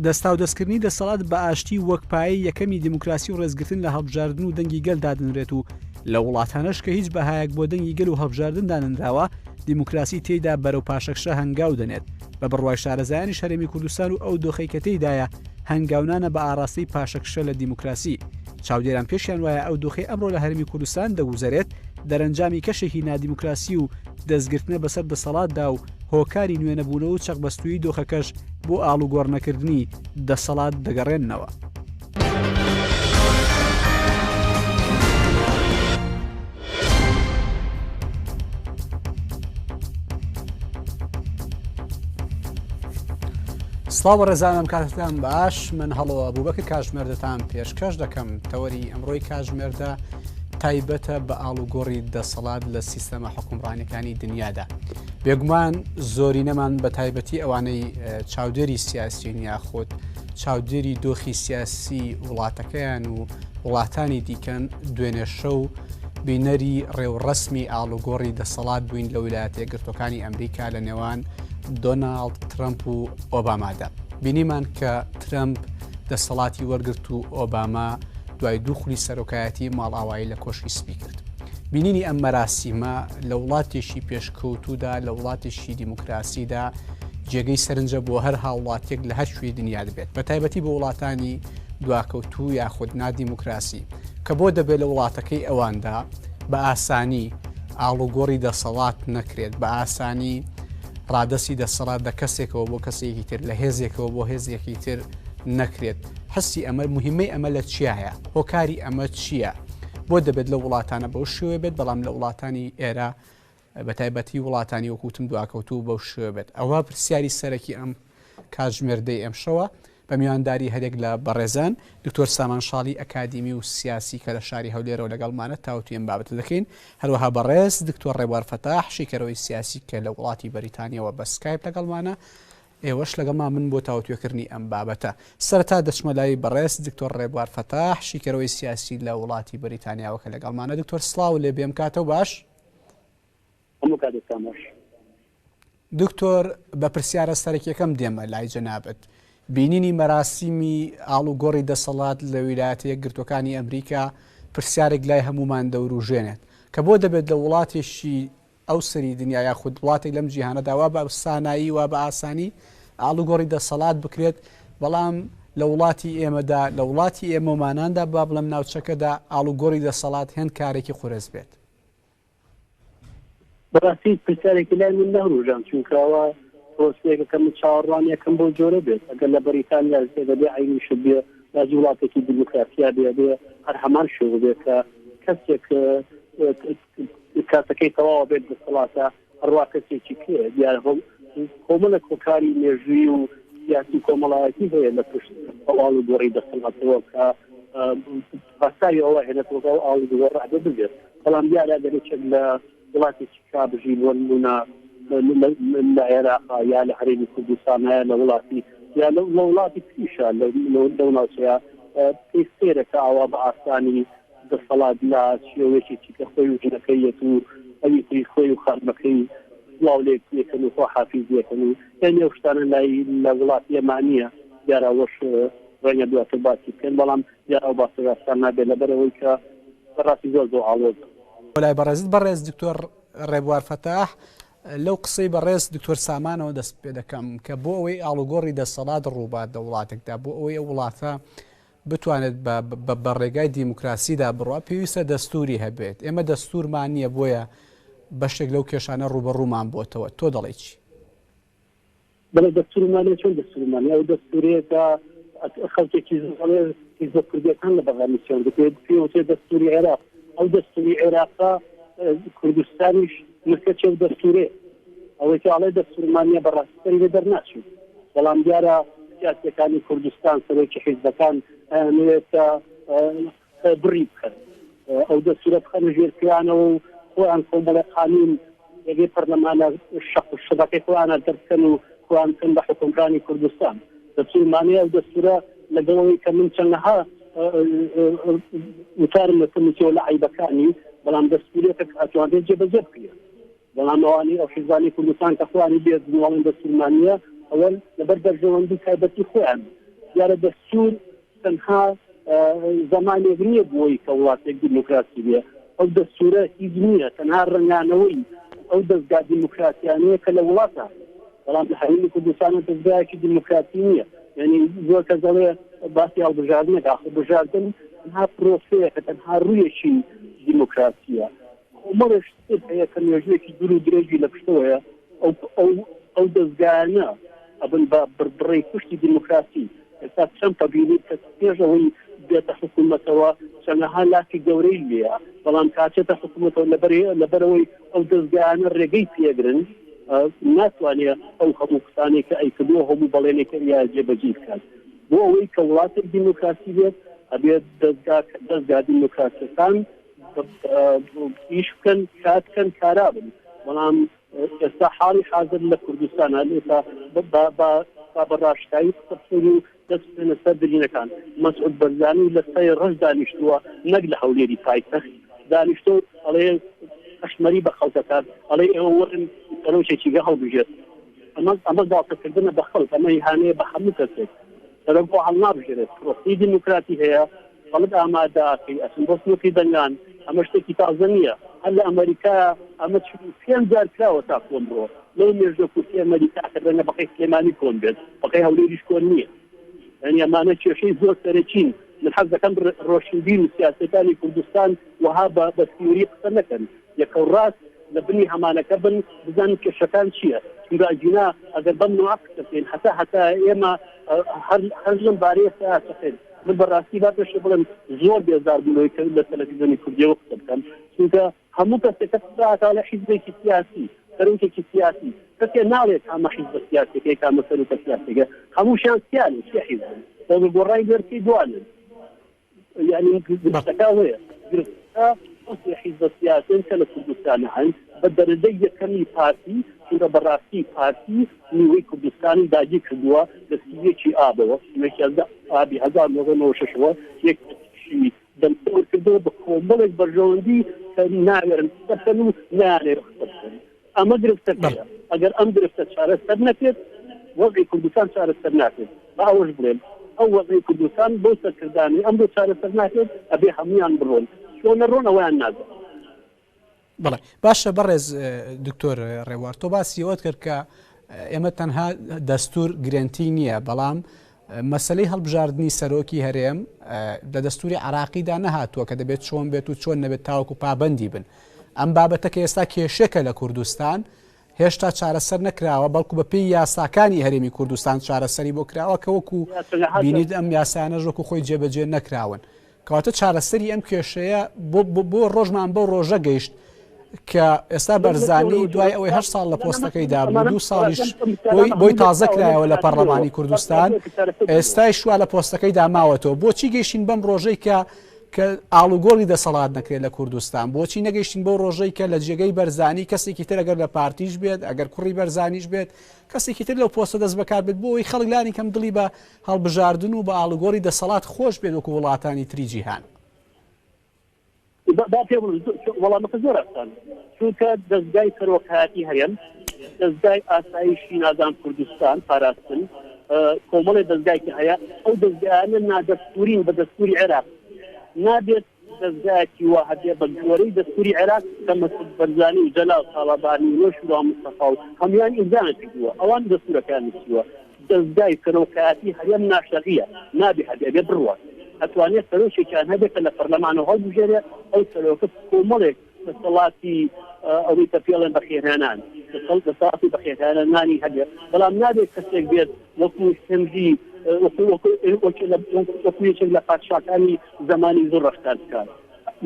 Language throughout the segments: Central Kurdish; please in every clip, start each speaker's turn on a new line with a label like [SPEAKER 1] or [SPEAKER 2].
[SPEAKER 1] دەستاودەستکردنی دەسەڵات بە ئاشتی وەک پایەی یەکەمی دیموکراسی و ڕێزگرتن لە هەڵبژاردن و دەنگی گەل دادەنرێت و لە وڵاتانەش کە هیچ بەهایەک بۆ دەنگی گەل و هەڵبژاردن دانەنراوە، دیموکراسی تێیدا بەرەو پاشەکشە هەنگاو دەنێت. بە بڕوای شارەزایانیش هەرێمی کوردستان و ئەو دۆخەی کە تێیدایە هەنگاونانە بە ئاڕاستەی پاشەکشە لە دیموکراسی. چاودێران پێشیان وایە ئەو دۆخەی ئەمڕۆ لە هەرێمی کوردستان دەگوزەرێت دەرەنجامی کەشێکی نادیموکراسی و دەستگرتنە بەسەر دەسەڵاتدا و هۆکاری نوێنەبوونەوە و چەقبەستوویی دۆخەکەش بۆ ئاڵوگۆڕنەکردنی دەسەڵات دەگەڕێننەوە. سڵاو بەڕێزانم کاتتان باش من هەڵۆ ئەبوبەکر کاژمێردەتان پێشکەش دەکەم تەوەری ئەمڕۆی کاژمێردە تایبەتە بە ئاڵوگۆڕی دەسەڵات لە سیستەمە حکومڕانیەکانی دنیادا. بێگومان زۆرینەمان بە تایبەتی ئەوانەی چاودێری سیاسین یاخود چاودێری دۆخی سیاسی وڵاتەکەیان و وڵاتانی دیکەن دوێنێ شەو بینەری ڕێوڕەسمی ئاڵوگۆڕی دەسەڵات بووین لە ویلایەتە یەکگرتووەکانی ئەمریکا لە نێوان دۆناڵد ترەمپ و ئۆبامادا. بینیمان کە ترەمپ دەسەڵاتی وەرگرت و ئۆباما دوای دوو خولی سەرۆکایەتی ماڵئاوایی لە کۆشکی سپی کرد. بینینی ئەم مەراسیمە لە وڵاتێکی پێشکەوتوودا، لە وڵاتێکی دیموکراسیدا جێگەی سەرنجە بۆ هەر هاوڵاتیەک لە هەر کوێی دنیا دەبێت، بە تایبەتی بۆ وڵاتانی دواکەوتوو یاخود نادیموکراسی، کە بۆ دەبێت لە وڵاتەکەی ئەواندا بە ئاسانی ئاڵوگۆڕی دەسەڵات نەکرێت، بە ئاسانی ڕادەستی دەسەڵات لە کەسێکەوە بۆ کەسێکی تر، لە هێزێکەوە بۆ هێزێکی تر نەکرێت. حسی ئەمە مهمەی ئەمە لە چیایە؟ هۆکاری ئەمە چییە؟ بۆ دەبێت لە وڵاتانە بەو شێوەیە بێت بەڵام لە وڵاتانی ئێرە بە تایبەتی وڵاتانی وەکوتم دواکەوتوو بەو شێوە بێت؟ ئەوە پرسیاری سەرەکی ئەم کاتژمێر دەی ئەمشەوە بە میوانداری هەرێک لە بەڕێزان دکتۆر سامان شاڵی ئەکادیمی و سیاسی کە لە شاری هەولێرەوە لەگەڵمانە تاوتوێ ئەم بابەتە دەکەین، هەروەها بەڕێز دکتۆر ڕێبوار فەتاح شیکەرەوەی سیاسی کە لە وڵاتی بەریتانیەوە بە سکایپ لەگەڵمانە، ئێوەش لەگەڵمان بن بۆ تاوتوێکردنی ئەم بابەتە. سەرەتا دەچمە لای بەڕێز دکتۆر ڕێبوار فەتاح شیکەرەوەی سیاسی لە وڵاتی بەریتانیاوە کە لەگەڵمانە. دکتۆر سڵاو لێ بێم کاتەو باش.
[SPEAKER 2] هەموو کاتێکتان باش.
[SPEAKER 1] دکتۆر بە پرسیارە سەرەکیەکەم دێمە لای جەنابت. بینینی مەراسیمی ئاڵوگۆڕی دەسەڵات لە ویلایەتە یەکگرتووەکانی ئەمریکا پرسیارێک لای هەموومان دەوروژێنێت کە بۆ دەبێت لە وڵاتێکی ئەو سەری دنیا یاخود وڵاتێک لەم جیهانەدا وا بە سانایی وا بە ئاسانی ئاڵوگۆڕی دەسەڵات بکرێت بەڵام لە وڵاتی ئێمەدا لە وڵاتی ئێمەماناندا با بڵێم ناوچەکەدا ئاڵوگۆڕی دەسەڵات هێند کارێکی قورس بێت.
[SPEAKER 2] بەڕاستی پرسیارێکی لای من نەوروژان چونکە ئەوە پرۆسەیەکە کە من چاوەڕوان یەکەم بەو جۆرە بێت ئەگەر لە بەریتانیا بێت دەبێ عەینی شت بێ باجی وڵاتێکی دیموکراسیا بێ بێ هەر هەمان شێوە بێت کە کەسێک کاتەکەی تەواوە بێت دەسەڵاتە ئەڕوا کەسێکی کێ دیارە کۆمەڵێک هۆکاری مێژووی و سیاسی کۆمەڵایەتی هەیە لە پشت ئەو ئاڵوگۆڕی دەسەڵاتەوە کە پاساوی ئەوە هێنێتەوە ئەو ئاڵوگۆڕە ئەبێ ببێت بەڵام دیارە ئەگەر یەکێک لە وڵاتێکی کا بژی بۆ نموونە لە عێراق یا لە هەرێمی کوردستان یا لە وڵاتی یا لە وڵاتی تریشە لەو ناوچەیە پێی سەیرە کە ئاوا بە ئاسانی دەسەڵات لە شێوەیەکی کە خۆی و ژنەکەی یەت و ئەوی تری خۆی و خانمەکەی سڵاو لێک یەکەن و خواحافیز یەکەن و یانی ئەو شتانە لای لە وڵاتی ئێمە نییە دیارە ئەوەش ڕەنگە دواتر باسی بکەن بەڵام دیارە ئەو باسە ئاسان نابێت لەبەر ئەوەی کە بەڕاستی زۆر زۆر ئاڵۆزە.
[SPEAKER 1] بۆ لای بەڕێزت بەڕێز دکتۆر ڕێبوار فەتاح لەو قسەی بەڕێز دکتۆر سامانەوە دەست پێ دەکەم کە بۆ ئەوەی ئاڵوگۆڕی دەسەڵات ڕووبات لە وڵاتێکدا بۆ ئەوەی ئەو وڵاتە بتوانێت بە ڕێگای دیموکراسیدا بڕوا پێویستە دەستوری هەبێت ئێمە دەستورمان نییە بۆیە بەشێک لەو کێشانە ڕووبەڕوومان بۆتەوە تۆ دەڵێی چی؟
[SPEAKER 2] بەڵێ دەستورمان نیە چۆن دەستورمان نیە ئەو دەستورەیە کە خەڵکێکی زۆر ئەڵێ حیزبە کوردیەکان لە بەغا نووسیان دەکرێت پێ وترێ دەستوری عێراق ئەو دەستوری عێراقە کوردستانیش ملکەچی ئەو دەستورەیە ئەوەی کە ئەڵێ دەستورمان نیە بەڕاستی سەری لێ دەرناچین بەڵام دیارە سیاسیەکانی کوردستان سەرۆکی حیزبەکان ئەیانەوێت کە بڕی بکەن ئەو دەستورە بخەنە ژێر پێیانەوە و خۆیان کۆمەڵێ قانون لەگەی پەرلەمانە شەق و شڕەکەی خۆیانە دەربکەن و خۆیان بکەن بە حوکمرانی کوردستان دەستور مانەیە ئەو دەستورە لەگەڵ ئەوەی کە من چەندەها وتارم لەسەر نووسیوە لە عەیبەکانی بەڵام دەستورێکە کە ئەتوانرێت جێبەجێ بکرێت بەڵام ئەوانەی ئەو حیزبانەی کوردستان کە خۆیانی بێ زماڵن دەستورمان نییە ئەوە لەبەر بەرژەوەندی تایبەتی خۆیان. دیارە دەستوور تەنها زەمانێک نییە بۆی کە وڵاتێک دیموکراسی بێ، ئەو دەستوورە هیچ نییە، تەنها ڕەنگانەوەی ئەو دەزگا دیموکراسیانەیە کە لە وڵاتە. بەڵام لە هەرێمی کوردستانە دەزگایەکی دیموکراسی نییە. یعنی زۆر کەس دەڵێ باسی هەڵبژاردنێک، هەڵبژاردن تەنها پرۆسەیەکە، تەنها ڕوویەکی دیموکراسیە. کۆمەڵێک شت هەیە کە مێژوویەکی دوور و درێژی لە پشتەوەیە، ئەو ئەو ئەو دەزگایانە ئەبن بە بڕبڕەی پشتی دیموکراسی. ئێستا ترەمپ ئەبینی کە پێش ئەوەی بێتە حکوومەتەوە چەندەها لافی گەورەی لێیە، بەڵام کە ئەچێتە حکوومەتەوە لەبەر لەبەرئەوەی ئەو دەزگایانە ڕێگەی پێگرن ناتوانێ ئەو هەموو قسانەی کە ئەیکردووە هەموو بەڵێنێک کە ئەیا جێبەجێی بکات. بۆ ئەوەی کە وڵاتێک دیموکراسی بێت ئەبێت دەزگا دەزگا دیموکراسیەکان ئیش بکەن کار بکەن کارا بن بەڵام ئێستا حاڵی حازر لە کوردستان ئێستا بە ڕاشکاوی قسە بکەین و دەست بخەینە سەر برینەکان مەسعود بەرزانی لە سەری ڕەش دانیشتووە نەک لە هەولێری پایتەخت دانیشتوو ئەڵێ قەشمەری بە خەڵکەکان ئەڵێ ئێوە وەرن سەرۆکێکی گە هەڵبژێت ئەمە ئەمە گاڵتەکردنە بە خەڵک ئەمە ئیهانەیە بە هەموو کەسێک سەرۆک بۆ هەڵنابژێرێت پرۆسەی دیموکراتی هەیە خەڵک ئامادە ئەکەی ئەچن بۆ سنوقی دەنگان ئەمە شتێکی تازە نییە هەر لە ئەمەریکا ئەمە 45 جار کراوە تا کۆمڕۆ لەو مێژوە کورتی ئەمەریکا کە ڕەنگە بەقەی سلێمانی کۆن بێت بەقەی هەولێریش کۆن نییە یعنی ئەمانە کێشەی زۆر سەرەکین من حەز دەکەم ڕۆشنبیر و سیاسەکانی کوردستان وەها بە بە تیۆری قسە نەکەن یەکەو ڕاست لە بنی هەمانەکە بن بزانن کێشەکان چییە چونکە ئەگینا ئەگەر بەم نوعە قسە بکەین هەتا هەتا ئێمە هەر هەر لەم بارەیە سەیاسەقێن من بەڕاستی با پێشێ بڵێم زۆر بێزار بووم لەوەی کە لە تەلەفیزیۆنی کوردیەوە قسە بکەم چونکە هەموو کەسێک کە قسە ئەکا لە حیزبێکی سیاسی سەرۆکێکی سیاسی کەسێ ناڵێ کامە حیزبە سیاسیەکەی کامە سەرۆکە سیاسیەکە هەمووشیان سیانن سێ حیزبن خۆ گۆڕای لێرکەی دوانن یعنی گرفتەکە ئەوەیە گرفتەکە ئەو سێ حیزبە سیاسیەن کە لە کوردستان هەن بە دەرەجەی یەکەمی پارتی چونکە بەڕاستی پارتی نیوەی کوردستانی داگیر کردووە لە 31 ئابەوە 31 ئابی 1996ەوە یەکێتی دەمتەور کردەوە بە کۆمەڵێک بەرژەوەندی کە ناوێرن قسە بکەن و نایانەوێت قسە بکەن ئەمە گرفتەکەیە ئەگەر ئەم گرفتە چارەسەر نەکرێت وەزعی کوردستان چارەسەر ناکرێت با ئەوەش بڵێم ئەو وەزعی کوردستان بەو سەرکردانەی ئەمڕۆ چارەسەر ناکرێت ئەبێ هەموویان بڕۆن چۆن نەڕۆن ئەوەیان نازانم.
[SPEAKER 1] بەڵێ باشە بەڕێز دکتۆر ڕێوار تۆ باسی ئەوەت کرد کە ئێمە تەنها دەستور گرنتی نییە بەڵام مەسلەی هەڵبژاردنی سەرۆکی هەرێم لە دەستوری عراقیدا نەهاتووە کە دەبێت چۆن بێت و چۆن نەبێت تاوەکو پابندی بن ئەم بابەتە کە ئێستا کێشێکە لە کوردستان هێشتا چارەسەر نەکراوە بەڵکو بە پێی یاساکانی هەرێمی کوردستان چارەسەری بۆ کراوە کە وەکو بینیت ئەم یاسانەش وەکو خۆی جێبەجێ نەکراون کەواتە چارەسەری ئەم کێشەیە بۆ ڕۆژمان بەو ڕۆژە گەیشت کە ئێستا بەرزانی دوای ئەوەی هە ساڵ لە پۆستەکەیدا بوو دو ساڵیش بۆی تازە کرایەوە لە پەرلەمانی کوردستان ئێستای شوا لە پۆستەکەیدا ماوەتەوە بۆچی گەیشتین بەم ڕۆژەی کە کە ئاڵوگۆڕی دەسەڵات نەکرێت لە کوردستان بۆچی نەگەیشتین بەو ڕۆژەی کە لە جێگەی بەرزانی کەسێکی تر ئەگەر لە پارتیش بێت ئەگەر کوڕی بەرزانیش بێت کەسێکی تر لەو پۆستە دەست بەکار بێت بۆ ئەوەی خەڵک لانی کەم دڵی بە هەڵبژاردن و بە ئاڵوگۆڕی دەسەڵات خۆش بێت وەکو وڵاتانی تری جیهان.
[SPEAKER 2] با پێ بڵێم وەڵامەکە زۆر ئاسانە چونکە دەزگای سەرۆکایەتی هەرێم دەزگای ئاسایشی نازان کوردستان پاراستن کۆمەڵی دەزگای کە هەیە ئەو دەزگایانە نادەستورین بە دەستوری عێراق نابێت دەزگایەکی وا هەبێ بە گوێرەی دەستوری عێراق کە مەسعود بەرزانی و جەلال تاڵەبانی و نەوشیروان مستەفا و هەموویان ئیمزایان کردووە ئەوان دەستورەکەیان نووسیوە دەزگای سەرۆکایەتی هەرێم ناشەرعیە نابێ هەبێ ئەبێ بڕوات ئەتوانێ سەرۆکێکیان هەبێ کە لە پەرلەمانەوە هەڵبژێرێ ئەو سەرۆکە کۆمەڵێک دەسەڵاتی ئەوەی کە پێڵێن بەخێرهێنان دەسەڵاتی بەخێرهێنانی هەبێ بەڵام نابێت کەسێک بێت وەکو هێنری وەکو یەکێک لە پادشاکانی زەمانی زۆر ڕەفتار بکات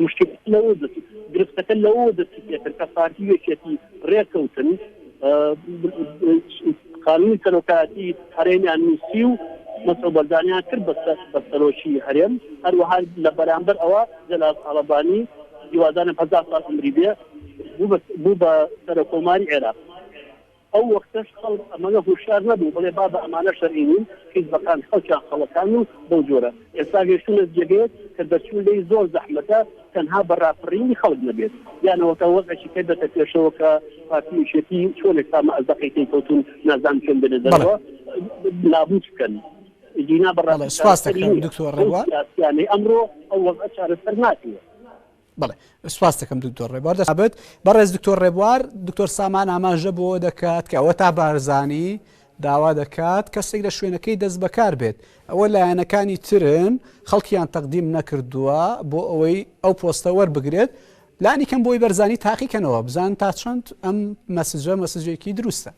[SPEAKER 2] مشکل لەوە دەست گرفتەکە لەوە دەستی پێکرد کە پارتی و یەکێتی ڕێکەوتن قانونی سەرۆکایەتی هەرێمیان نووسی و مەسعود بەرزانیان کرد بە سەرۆکی هەرێم هەروەها لە بەرامبەر ئەوە جەلال تاڵەبانی هیوادارم هەزار ساڵ عومری بێ بوو بە سەرۆککۆماری عێراق. ئەو وەختەش خەڵک ئەمەنە هوشیار نەبوو بڵێ بابە ئەمانە شەرعی نین، حیزبەکان خەڵکیان خەڵەتان و بەو جۆرە. ئێستا گەیشتوونە جێگەیەک کە دەرچوون لێی زۆر زەحمەتە تەنها بە راپەڕینی خەڵک نەبێت. یانەوەکە وەزعێکی کە بێتە پێشەوە کە پارتی و یەکێتی چۆن ئێستا مەئەزەقی تێی کەوتوون نازانم چۆن بێنە دەرەوە نابووت بکەن. ئیدینا بەڕاستی
[SPEAKER 1] سپاس
[SPEAKER 2] چارەسەری
[SPEAKER 1] دەکەم
[SPEAKER 2] نییە
[SPEAKER 1] دکتۆر
[SPEAKER 2] ئەو
[SPEAKER 1] ڕێبوار.
[SPEAKER 2] سیاسیانەی ئەمڕۆ ئەو وەزعە چارەسەر ناکرێت.
[SPEAKER 1] بەڵێ سپاس دەکەم دکتۆر ڕێبوار دەبێت بەڕێز دکتۆر ڕێبوار دکتۆر سامان ئاماژە بۆ دەکات کە ئەوە تا بارزانی داوا دەکات کەسێک لە شوێنەکەی دەست بەکار بێت ئەوە لایەنەکانی ترن خەڵکیان تەقدیم نەکردووە بۆ ئەوەی ئەو پۆستە وەربگرێت لانی کەم بۆی بەرزانی تاقیکەنەوە بزان تا چەند ئەم مەسجە مەسجێکی دروستە.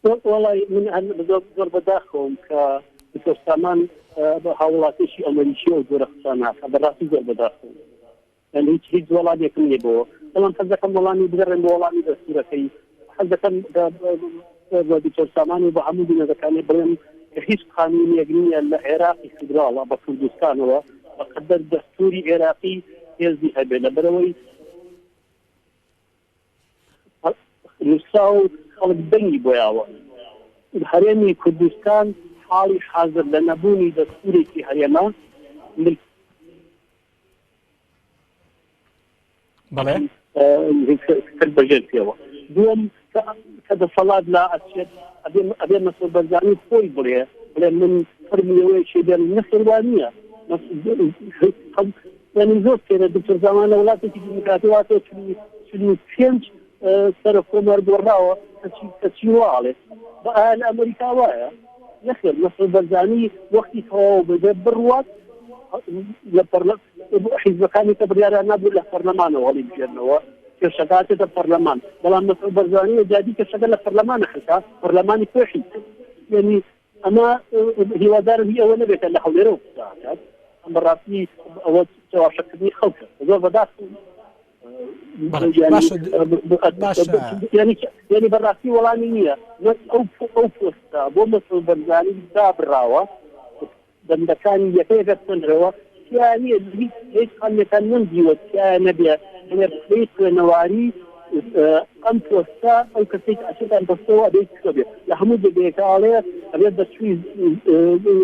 [SPEAKER 2] وەڵای من هەر زۆر زۆر بەداخەوەم کە دکتۆر سامان هاوڵاتێکی ئەمەریکی ئەو جۆرە قسە ناکە بەڕاستی زۆر بەداخەوەم یعنی هیچ هیچ وەڵامێکم نییە بۆ بەڵام حەز دەکەم وەڵامی بگەڕێم بۆ وەڵامی دەستورەکەی حەز دەکەم بە دکتۆر سامان و بە هەموو بینەرەکانی بڵێم کە هیچ قانونێک نییە لە عێراقی فیدراڵە بە کوردستانەوە بەقەدەر دەستوری عێراقی هێزی هەبێ لەبەرەوەی نووسراوە و خەڵک دەنگی بۆ یاوە. هەرێمی کوردستان حاڵی حازر لە نەبوونی دەستوورێکی هەرێمە مل.
[SPEAKER 1] بەڵێ.
[SPEAKER 2] کرد بە ژێر پێوە. دووەم کە دەسەڵات لا ئەچێت ئەبێ ئەبێ مەسعود بەرزانی خۆی بڵێ بڵێ من فەرمیەوەیەکی بێن نەخێر وا نییە. یانی زۆر سەیرە دکتۆر زامان لە وڵاتێکی دیموکراتی واتە 45 سەرۆک کۆمار گۆڕاوە کەچی کەچی وا ئەڵێ بە ئایا لە ئەمریکا وایە نەخێر مەسعود بەرزانی وەختی تەواو بێ بڕوات لە پەرلە حیزبەکانی کە بڕیاریان نابوو لە پەرلەمانەوە هەڵی بژێرنەوە کێشەکە هاتێتە پەرلەمان بەڵام مەسعود بەرزانی جادی کێشەکە لە پەرلەمانە خرکا پەرلەمانی خۆشی کرد یعنی ئەمە هیوادارم هی ئەوە نەبێت کە لە هەولێرەوە قسە ئەکات ئەم بەڕاستی ئەوە چەواشەکردنی خەڵکە زۆر بەداخەوە یعنی بەڕاستی وەڵامی نییە ئەو ئەو پۆستە بۆ مەسعود بەرزانی دابراوە بەندەکانی یەکە یەکە بخوێنەرەوە تیا نییە هیچ هیچ قانونەکان نەمدیوە تیایە نەبێ بڵێ پلەی خوێنەواری ئەم پۆستە ئەو کەسێک ئەچێت ئەم پۆستەوە ئەبێ کوێ بێ لە هەموو جێگەیەکە ئەڵێ ئەبێ دەرچووی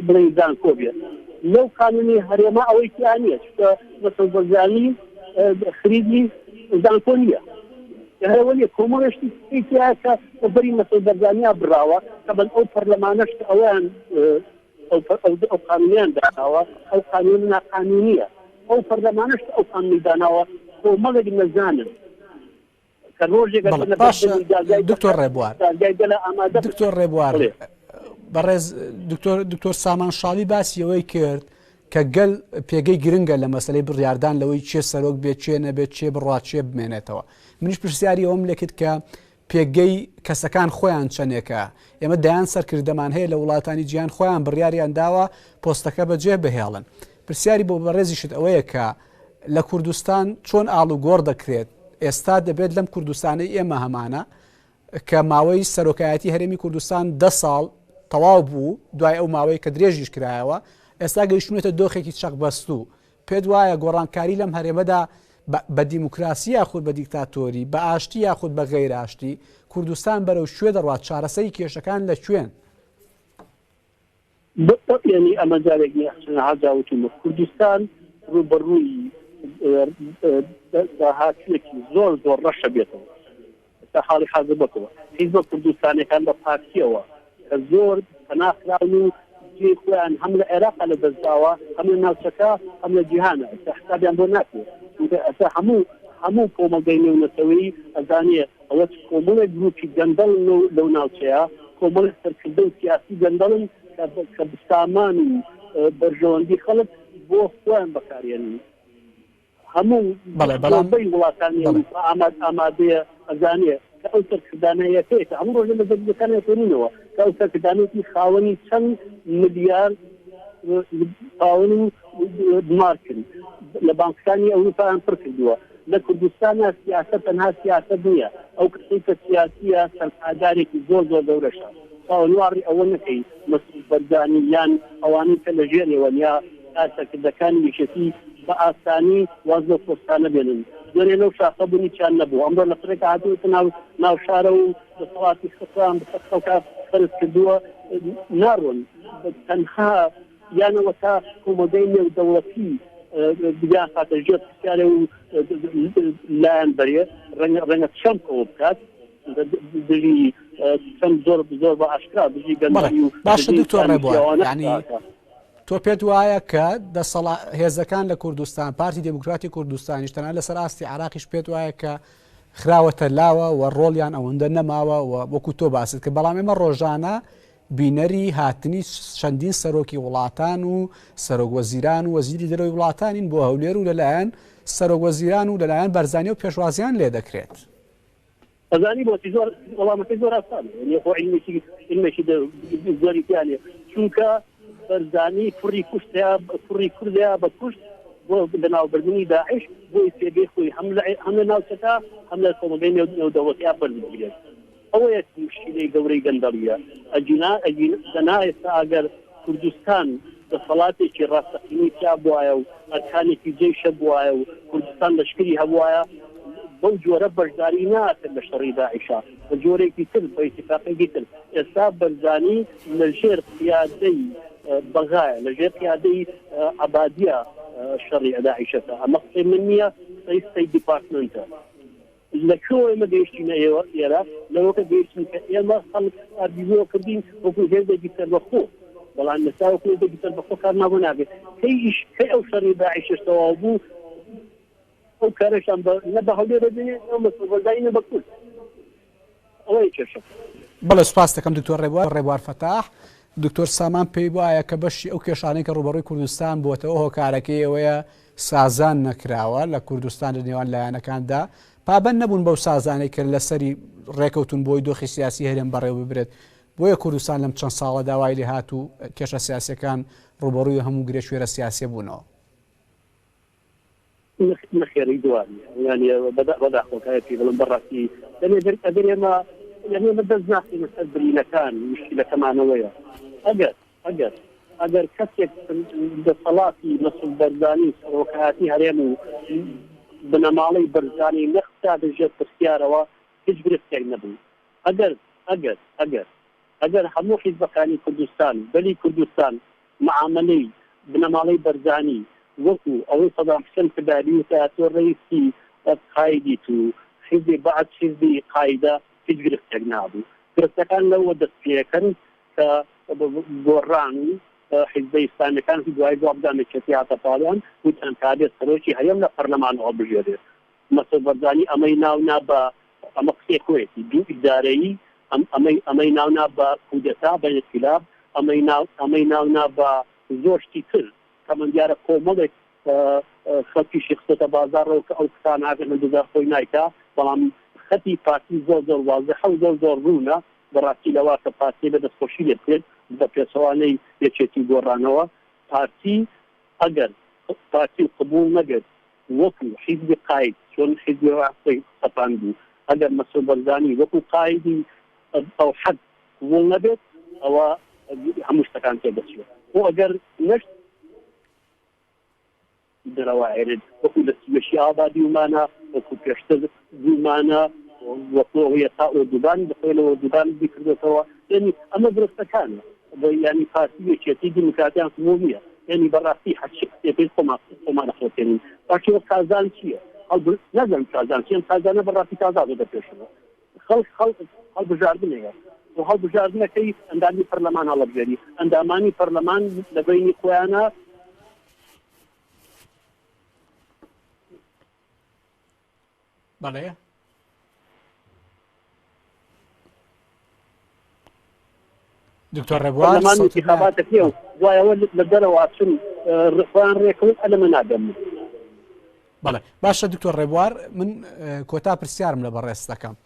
[SPEAKER 2] بڵێ زانکۆ بێ لەو قانونی هەرێمە ئەوەی تیا نییە چونکە مەسعود بەرزانی خریجی زانکۆ نییە هەرەوە نییە کۆمەڵێ شتی تیا کە بەری مەسعود بەرزانیا بڕاوە کە بەن ئەو پەرلەمانەش کە ئەویان ئەو قانونیان داناوە ئەو قانون ناقانونیە ئەو پەرلەمانش ئەو قانونی داناوە کۆمەڵێک نەزانن کە ڕۆژێک
[SPEAKER 1] باشە دکتۆر ڕێبوار دکتۆر ڕێبوار بەڕێز دکتۆر دکتۆر سامان شاڵی باسی ئەوەی کرد کە گەل پێگەی گرنگە لە مەسلەی بڕیاردان لەوەی چێ سەرۆک بێت چێ نەبێت چێ بڕات چێ بمێنێتەوە منیش پرسیاری ئەوم لێکرد کە پێگەی کەسەکان خۆیان چەندێکە؟ ئێمە دەیان سەرکردەمان هەیە لە وڵاتانی جیهان خۆیان بڕیاریان داوە پۆستەکە بەجێ بهێڵن. پرسیاری بۆ بەڕێزیشت ئەوەیە کە لە کوردستان چۆن ئاڵوگۆڕ دەکرێت؟ ئێستا دەبێت لەم کوردستانەی ئێمە هەمانە کە ماوەی سەرۆکایەتی هەرێمی کوردستان دە ساڵ تەواو بوو دوای ئەو ماوەی کە درێژیش کرایەوە ئێستا گەیشتوونەتە دۆخێکی چەقبەستوو پێت وایە گۆڕانکاری لەم هەرێمەدا بە دیموکراسی یاخود بە دیکتاتۆری، بە ئاشتی یاخود بە غەیر ئاشتی، کوردستان بەرەو کوێ دەڕوات، چارەسەری کێشەکان لە کوێن؟
[SPEAKER 2] یانی ئەمە جارێک نییە چەندەها جار وتومە کوردستان ڕووبەڕووی داهاتوویەکی زۆر زۆر ڕەشە بێتەوە. ئێستا حاڵی حازر بۆتەوە حیزبە کوردستانیەکان بە پارتیەوە کە زۆر پەنا خراون و جێی خۆیان هەم لە عێراقا لە دەست داوە هەم لە ناوچەکە هەم لە جیهانە ئێستا حسابیان بۆ ناکرێت چونکە ئێستا هەموو هەموو کۆمەڵگەی نێونەتەوەیی ئەزانێ ئەوە چ کۆمەڵێک گروپی گەندەڵن لەو لەو ناوچەیە کۆمەڵێک سەرکردە و سیاسی گەندەڵن کە کە سامان و بەرژەوەندی خەڵک بۆ خۆیان بەکارێنن. هەموو
[SPEAKER 1] بەڵێ بەڵام
[SPEAKER 2] زۆربەی وڵاتانی
[SPEAKER 1] بەڵێ.
[SPEAKER 2] ئەوروپا ئاماد ئامادەیە ئەزانێ کە ئەو سەرکردانە یەکەیە کە هەموو ڕۆژێ لە جەریدەکان ئەخوێنینەوە کە ئەو سەرکردانەیەکی خاوەنی چەند ملیار پاون و مارکن لە بانکەکانی ئەوروپایان پڕ کردووە لە کوردستانا سیاسەت تەنها سیاسەت نییە ئەو کەسەی کە سیاسیە سەرمایەدارێکی زۆر زۆر گەورەشە چاوەنواڕی ئەوە نەکەی مەسعود بەرزانی یان ئەوانەی کە لە ژێرێوەن یا سەرکردەکانی یەکێتی بە ئاسانی واز لەو پۆستانە بێنن. دوێنێ لەو شاخە بوون هیچیان نەبوو، ئەمڕۆ لە پڕێکا هاتوونەتە ناو ناو شارە و دەسەڵاتی خۆیان بەسەر خەڵکا فەرز کردووە، ناڕۆن تەنها یانەوە تا کۆمەڵگەی نێودەوڵەتی بیانخاتە ژێر پرسیارێ و لایان بەرێ، ڕەنگە ڕەنگە ترەمپ ئەوە بکات. دژی ترەمپ زۆر زۆر بە ئاشکرا دژی
[SPEAKER 1] بەڵێ
[SPEAKER 2] گەندەڵی و
[SPEAKER 1] باشە
[SPEAKER 2] دژی
[SPEAKER 1] دکتۆر
[SPEAKER 2] ئیسلامی
[SPEAKER 1] ڕێبوار
[SPEAKER 2] پیاوانە
[SPEAKER 1] یعنی
[SPEAKER 2] قسە ئەکا.
[SPEAKER 1] تۆ پێت وایە کە دەسەڵا هێزەکان لە کوردستان پارتی دێموکراتی کوردستانیش تەنانەت لەسەر ئاستی عێراقیش پێت وایە کە خراوەتە لاوە و ڕۆڵیان ئەوەندە نەماوە و وەکو تۆ باست کرد بەڵام ئێمە ڕۆژانە بینەری هاتنی چەندین سەرۆکی وڵاتان و سەرۆک وەزیران و وەزیری دەرەوەی وڵاتانین بۆ هەولێر و لەلایەن سەرۆک وەزیران و لەلایەن بەرزانی و پێشوازیان لێ دەکرێت.
[SPEAKER 2] ئەزانی بۆچی زۆر وەڵامەکەی زۆر ئاسانە یعنی خۆ عیلمێکی عیلمێکی زۆری تیا نیە چونکە بەرزانی کوڕی کوشتیا کوڕی کوردیا بە کوشت بۆ لەناوبردنی داعش بۆی پێگەی خۆی هەم لە هەم لە ناوچەکە هەم لە کۆمەڵگەی نێودەوڵەتیا بەرز بگرێت ئەوەیە موشکیلەی گەورەی گەندەڵیە ئەگینا ئەگینا دەنا ئێستا ئەگەر کوردستان دەسەڵاتێکی ڕاستەقینەی تیا بوایە و ئەرکانێکی جەیش هەبوایە و کوردستان لەشکری هەبوایە بەو جۆرە بەشداری ناکرد لە شەڕی داعشا بە جۆرێکی تر بە ئیتیفاقێکی تر ئێستا بەرزانی لە ژێر قیادەی بەغایە لە ژێر قیادەی عەبادیە شەڕی داعشەکە ئەمە قسەی من نییە قسەی ستەیت دیپارتمنتە. لە کوێوە ئێمە گەیشتینە ئێوە ئێرە؟ لەوەکە گەیشتین کە ئێمە خەڵک حسابی بۆ کردین وەکو هێزێکی سەربەخۆ، بەڵام ئێستا وەکو هێزێکی سەربەخۆ کارمان بۆ ناکرێت. کەی ئیش کەی ئەو شەڕی داعشەش تەواو بوو، ئەو کارەشان بە نە بە هەولێر دەبێ نە بە سەربەزایی نە بە کورد. ئەوەیە کێشەکە.
[SPEAKER 1] بەڵێ سوپاست دەکەم دکتۆر ڕێبوار ڕێبوار فەتاح. دکتۆر سامان پێی وایە کە بەشی ئەو کێشانەی کە ڕووبەڕووی کوردستان بووەتەوە هۆکارەکەی ئەوەیە سازان نەکراوە لە کوردستان لە نێوان لایەنەکاندا پابەند نەبوون بەو سازانەی کە لەسەری ڕێکەوتون بۆی دۆخی سیاسی هەرێم بەڕێوە ببرێت بۆیە کوردستان لەم چەند ساڵەدا وای لێهات و کێشە سیاسیەکان ڕووبەڕووی هەموو گرێکوێرە سیاسیە بوونەوە.
[SPEAKER 2] نەخێر هیچ وا نییە یانی بەداخەوە کە پێی بڵێم بەڕاستی یانی ئەگەر ئەگەر ئێمە یانی ئێمە دەست ناخەینە سەر برینەکان مشکلەکەمانەوەیە ئەگەر ئەگەر ئەگەر کەسێک دەسەڵاتی مەسعود بەرزانی و سەرۆکایەتی هەرێم و بنەماڵەی بەرزانی نەخستابێ ژێر پرسیارەوە هیچ گرفتێک نەبوو ئەگەر ئەگەر ئەگەر ئەگەر هەموو حیزبەکانی کوردستان و گەلی کوردستان معامەلەی بنەماڵەی بەرزانی وەکو ئەوەی سەدام حسێن کردایە بیوتایە تۆ رەیسی قایدیت و حیزبی بەعس حیزبی قایدە هیچ گرفتێک نابوو. گرفتەکان لەوە دەست پێکەن کە گۆڕان و حیزبە ئیسلامیەکان دوای وابزانم یەکێتی هاتە پاڵیان وتیان کابێ سەرۆکی هەرێم لە پەرلەمانەوە هەڵبژێرێ. مەسعود بەرزانی ئەمەی ناو نا بە، ئەمە قسەی خۆیەتی، دوو ئیدارەیی، ئەم ئەمەی ئەمەی ناو نا بە کودەتا، بە ئینقیلاب، ئەمەی ناو ئەمەی ناو نا بە زۆر شتی تر. تەمەن دیارە کۆمەڵێک خەڵکیشی خستۆتە بازاڕەوە کە ئەو قسانە ئەگەر هەندێ جار خۆی نایکا، بەڵام خەتی پارتی زۆر زۆر وازحە و زۆر زۆر ڕوونە. بەڕاستی لەوە کە پارتی بە دەستخۆشی لێ بکرێت، بە پێچەوانەی یەکێتی و گۆڕانەوە، پارتی ئەگەر پارتی قبووڵ نەگرت وەکو حیزبی قاید چۆن حیزبی بەعس خۆی سەپاندبوو، ئەگەر مەسعود بەرزانی وەکو قایدی ئەوحەد قبوڵ نەبێت ئەوە هەموو شتەکان تێدەچێت خۆ ئەگەر نەش دەرەوە ئەیرێت وەکو لە سوێشی ئاوا دیومانە وەکو پێشتر دیومانە وەکو ئەوەی ئێستا ئۆردوگان بەخۆی لە ئۆردوگان بیکردێتەوە یعنی ئەمە گرفتەکانە یانی پارتی و یەکێتی دیموکراتیان قبوڵ نییە یانی بەڕاستی هەرچی قسەکەی خۆمان خۆمان ئەخڵەتێنین باشی وە کازان چییە نازانم کازان چیە ئەم کازانە بەڕاستی تازە هاتۆتە پێشەوە خەڵک خەڵک هەڵبژاردنەیە و هەڵبژاردنەکەی ئەندامی پەرلەمان هەڵەبژێری ئەندامانی پەرلەمان لە بەینی خۆیانە
[SPEAKER 1] بەڵێ. دکتۆر ڕێبوار
[SPEAKER 2] پەرلەمان
[SPEAKER 1] سەوتت
[SPEAKER 2] ئینتیخابات
[SPEAKER 1] نایەت.
[SPEAKER 2] دەکرێ و دوایەوە لە دەرەوە چون خۆیان ڕێکەوت ئەلەمە نادەم.
[SPEAKER 1] بەڵێ باشە دکتۆر ڕێبوار من کۆتا پرسیارم لە بەڕێز دەکەم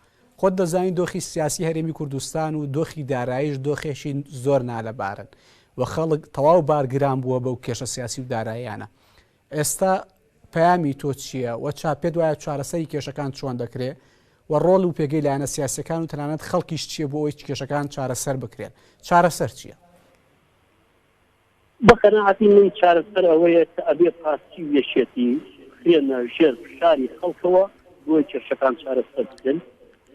[SPEAKER 1] خۆت دەزانی دۆخی سیاسی هەرێمی کوردستان و دۆخی داراییش دۆخێکی زۆر نالەبارن و خەڵک تەواو بارگران بووە بەو کێشە سیاسی و داراییانە ئێستا پەیامی تۆ چییە و چا پێت وایە چارەسەری کێشەکان چۆن دەکرێ و ڕۆڵ و پێگەی لایەنە سیاسیەکان و تەنانەت خەڵکیش چییە بۆ ئەوەی کێشەکان چارەسەر بکرێن؟ چارەسەر چییە؟
[SPEAKER 2] بە قەناعەتی من چارەسەر ئەوەیە کە ئەبێ پارتی و یەکێتی بخرێنە ژێر فشاری خەڵکەوە بۆی کێشەکان چارەسەر بکرێن.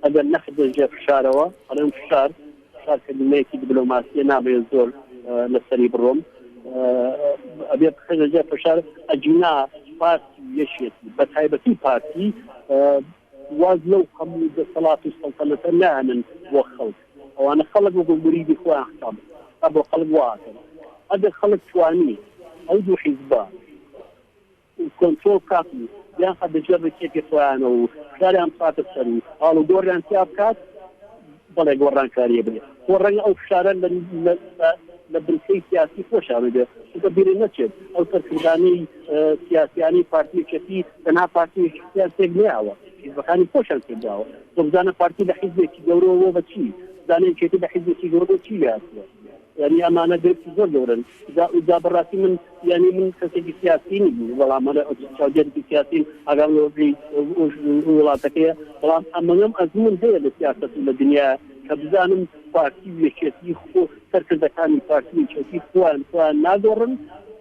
[SPEAKER 2] ئەگەر نەخرێتە ژێر فشارەوە، ئەڵێم فشار، فشار کەلیمەیەکی دبلۆماسییە نامەوێت زۆر لەسەری بڕۆم، ئەبێ بخرێتە ژێر فشار، ئەگینا پارتی و یەکێتی بە تایبەتی پارتی واز لەو هەموو دەسەڵات و سەڵتەنەتە نایەنن بۆ خەڵک، ئەوانە خەڵک وەکو مریدی خۆیان حساب بۆ خەڵک وا ئەکەن. ئەگەر خەڵک توانی ئەو دوو حیزبە کۆنترۆڵ بکات و بیانخاتە ژێر ڕکێفی خۆیانەوە و فشاریان بخاتە سەر و ئاڵوگۆڕیان تیا بکات، بەڵێ گۆڕانکارییە بێ. خۆ ڕەنگە ئەو فشارە لە لە بنکەی سیاسی خۆشیانەوە بێ، چونکە بیرت نەچێت ئەو سەرکردانەی سیاسیانەی پارتی یەکێتی تەنها پارتی و یەکێتیان تێک نەیاوە، حیزبەکانی خۆشیان تێکداوە. تۆ بزانە پارتی لە حیزبێکی گەورەوە بۆ بە چی، بزانە یەکێتی لە حیزبێکی گەورەوە بۆ چی لێهاتووە. یانی ئەمانە گرفتی زۆر گەورەن جا جا بەڕاستی من یانی من کەسێکی سیاسی نیم بەڵام هەر چاودێرێکی سیاسیم ئاگام لە وەزعی وڵاتەکەیە بەڵام ئەمەم ئەزموون هەیە لە سیاسەت و لە دنیا کە بزانم پارتی و یەکێتی خۆ سەرکردەکانی پارتی و یەکێتی خۆیان خۆیان ناگۆڕن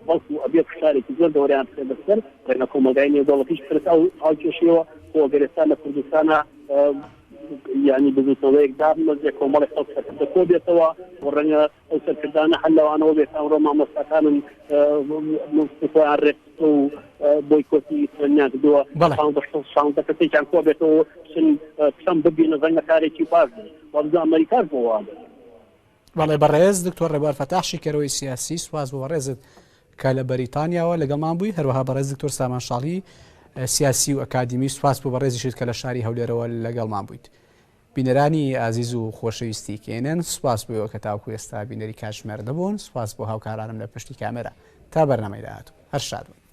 [SPEAKER 2] بەڵکو ئەبێ فشارێکی زۆر گەورەیان بخرێتە سەر ڕێگە کۆمەڵگای نێودەوڵەتیش بخرێتە ئەو هاوکێشەیەوە خۆ گەر ئێستا لە کوردستانە یانی بزوتنەوەیەک دابمەزرێ کۆمەڵێک خەڵک سەرکردە کۆ بێتەوە و ڕەنگە ئەو سەرکردانە هەر لەوانەوە بێت ئەمڕۆ مامۆستاکانن خۆیان ڕێکخستووە و بۆیکۆتی خوێندنیان کردووە
[SPEAKER 1] بەڵێ.
[SPEAKER 2] 16 کەسێکیان کۆ بێتەوە بچن ترەمپ ببینن ڕەنگە کارێکی باش بێت وابزانم ئەمریکاش بۆ وا بێت.
[SPEAKER 1] بەڵێ بەڕێز دکتۆر ڕێبوار فەتاح شیکەرەوەی سیاسی سوپاس بۆ بەڕێزت کە لە بەریتانیاوە لەگەڵمان بووی هەروەها بەڕێز دکتۆر سامان شاڵی سیاسی و ئەکادیمی سوپاس بۆ بەڕێزیشت کە لە شاری هەولێرەوە لەگەڵمان بوویت بینەرانی ئازیز و خۆشەویستی کێنن سوپاس بۆ ئێوە کە تاوکو ئێستا بینەری کاتژمێر دەبوون سوپاس بۆ هاوکارانم لە پشتی کامێرا تا بەرنامەی داهاتوو هەر شاد بن.